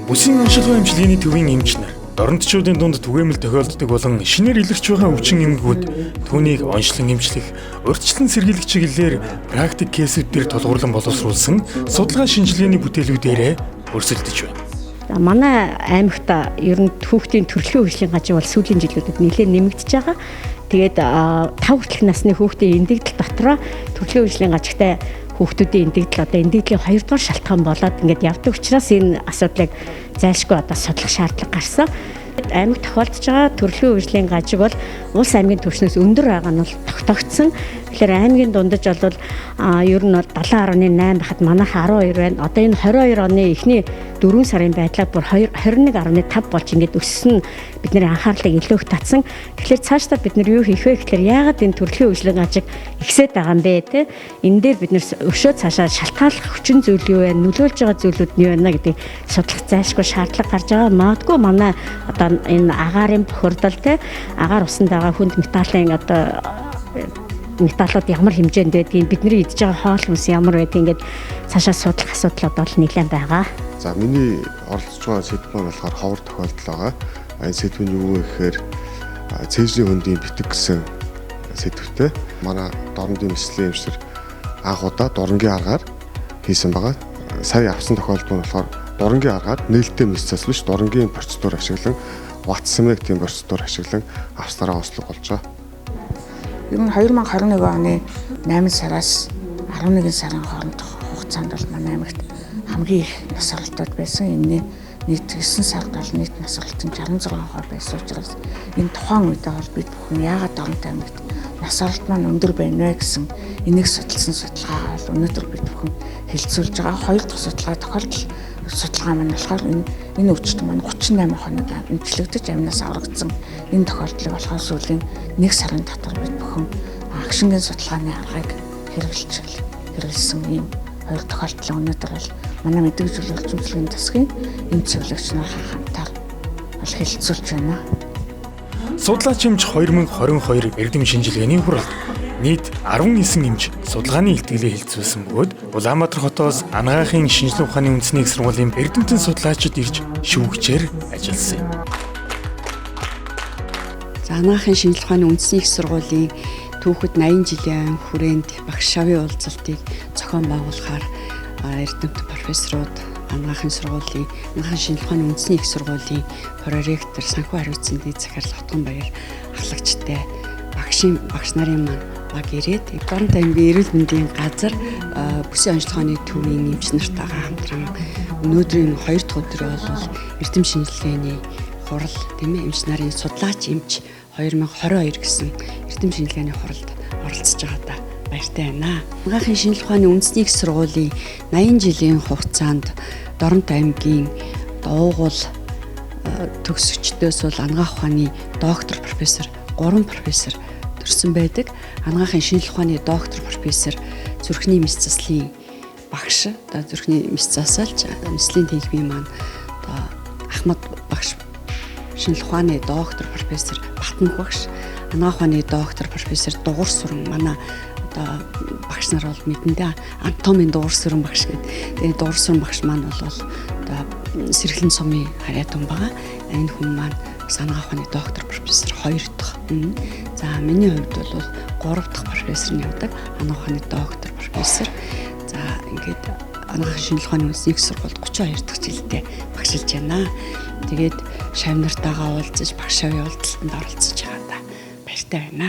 Бүсийн оншилгоо эмчилгээний төвийн эмч нар дорнотчуудын дунд түгээмэл тохиолддог болон шинээр илэрч байгаа өвчин эмгэгүүд түүнийг оншлон эмчлэх, урьдчилан сэргийлэх чиглэлээр практик кейсүүд дээр тулгуурлан боловсруулсан судалгаа шинжилгээний бүтээлүүдээрээ өрсөлдөж байна. За, манай аймагт ер нь хүүхдийн төрөлхийн хөгжлийн гажиг бол сүүлийн жилүүдэд нэлээд нэмэгдэж байгаа. Тэгээд 5 хүртэлх насны хүүхдийн эндэгдэл дотроо төрөлхийн хөгжлийн гажигтай хүүхдүүдийн эндэгдэл одоо эндэгдлийн 2 дугаар шалтгаан болоод ингээд явдаг учраас энэ асуудлыг зайлшгүй одоо судлах шаардлага гарсан. Аймаг тохиолдож байгаа төрөлхийн хөгжлийн гажиг бол улс аймгийн түвшнээс өндөр байгаа нь бол тогтоогдсон. Тэгэхээр аймгийн дундаж бол ер нь бол 70.8 байхад манайх 12 байна. Одоо энэ 22 оны эхний 4 сарын байдлаар бүр 21.5 болж ингээд өссөн нь бидний анхаарлыг илүү их татсан. Тэгэхээр цаашдаа бид нар юу хийх вэ гэхээр яагаад энэ төрөлхийн хөгжлийн гажиг ихсээд байгаа юм бэ те? Энэ дээр бид нар өшөө цаашаа шалтгааллах хүчин зүйл юу вэ? Нөлөөлж байгаа зүйлүүд нь юу байна гэдгийг судлах зайлшгүй шаардлага гарч байгаа. Магадгүй манай одоо энэ агаарын бохирдол те, агаар усанд байгаа хүнд металлын одоо металлууд ямар хэмжээнд байдгийг, бидний идж байгаа хоол хүнс ямар байдгийг ингээд цаашаа судлах асуудлууд бол нэлээд байгаа. За, миний оролцож байгаа сэдэв маань болохоор ховор тохиолдол байгаа. Энэ сэдэв нь юу вэ гэхээр цээжний хөндийн битэг гэсэн сэдвтэй. Манай дорнодын мэс заслын эмч нар анх удаа дурангийн аргаар хийсэн байгаа. Сая авсан тохиолдол нь болохоор дурангийн аргаар, нээлттэй мэс зас биш, дурангийн процедур ашиглан, Ватсмэг тийм процедур ашиглан авснараа онцлог болж байгаа. Ер нь 2021 оны 8 сараас 11 сарын хоорондох хугацаанд бол манай аймагт хамгийн их нас оролтууд байсан. Энэний нийт 9 сард бол нийт нас оролт нь 66% байсан учраас энэ тухайн үедээ бол бид бүхэн яагаад Дорнод аймагт нас оролт маань өндөр байна вэ гэсэн энийг судалсан судалгаагаа бол өнөөдөр бид бүхэн хэлэлцүүлж байгаа. Хоёр дахь судалгаа, тохиолдол судалгаа маань болохоор энэ өвчтөн маань 38 хоног эмчлэгдэж амнаас аврагдсан энэ тохиолдлыг болохоор сүүлийн 1 сарын дотор бид бүхэн агшингийн судалгааны аргыг хэрэглэсэн ийм хоёр тохиолдол өнөөдөр бол манай мэдлэг зөвлөлт эмчилгээний засгийн эмч зөвлөгч нарын хамтаар бол хэлэлцүүлж байна. Судлаач эмч 2022 эрдэм шинжилгээний хуралд нийт 19 эмч судалгааны илтгэлээ хэлэлцүүлсэн бөгөөд Улаанбаатар хотоос Анагаахын шинжлэх ухааны үндэсний их сургуулийн эрдэмтэн судлаачид ирж шүүгчээр ажилласан юм. За, Анагаахын шинжлэх ухааны үндэсний их сургуулийн түүхэд 80 жилийн хүрээнд багш шавын уулзалтыг зохион байгуулахаар эрдэмтэн профессорууд, Анагаахын сургуулийн, Анагаахын шинжлэх ухааны үндэсний их сургуулийн проректор Санхүү хариуцсан дэд захирал Хотгон баяр ахлагчтай багш нарын маань баг ирээд Дорнод аймгийн эрүүл мэндийн газар бүсийн онцлогооны төвийн эмч нартайгаа хамтран өнөөдрийн 2 дахь өдөр бол эрдэм шинжилгээний хурал, тийм ээ, эмч нарын судлаач эмч 2022 гэсэн эрдэм шинжилгээний хуралд оролцож байгаадаа баяртай байна. Анагаахын шинжлэх ухааны үндэсний их сургуулийн 80 жилийн хугацаанд Дорнод аймгийн уугуул төгсөгчдөөс бол анагаах ухааны доктор профессор 3 профессор төрсэн байдаг. Анагаахын шинжлэх ухааны доктор профессор, зүрхний мэс заслын багш, одоо зүрхний мэс засалж мэслийн нийгмийн маань одоо Ахмад багш, шинжлэх ухааны доктор профессор Батмөх багш, анагаах ухааны доктор профессор Дугур Сүрэн, манай одоо багш нар бол мэдэндээ анатомийн Дугур Сүрэн багш гэдэг. Тэгээ Дугур Сүрэн багш маань бол одоо сэргэлэн сумын харьяат хүн байгаа. Энэ хүн маань бас анагаах ухааны доктор профессор 2 дахь. За, миний хувьд бол 3 дахь профессор нь явдаг. Анагаах ухааны доктор профессор. За, ингээд анагаах шинжлэх ухааны үндэсний их сургуульд 32 дахь жилдээ багшилж байна. Тэгээд шавь нартайгаа уулзаж, багш шавын уулзалтанд оролцож байгаадаа баяртай байна.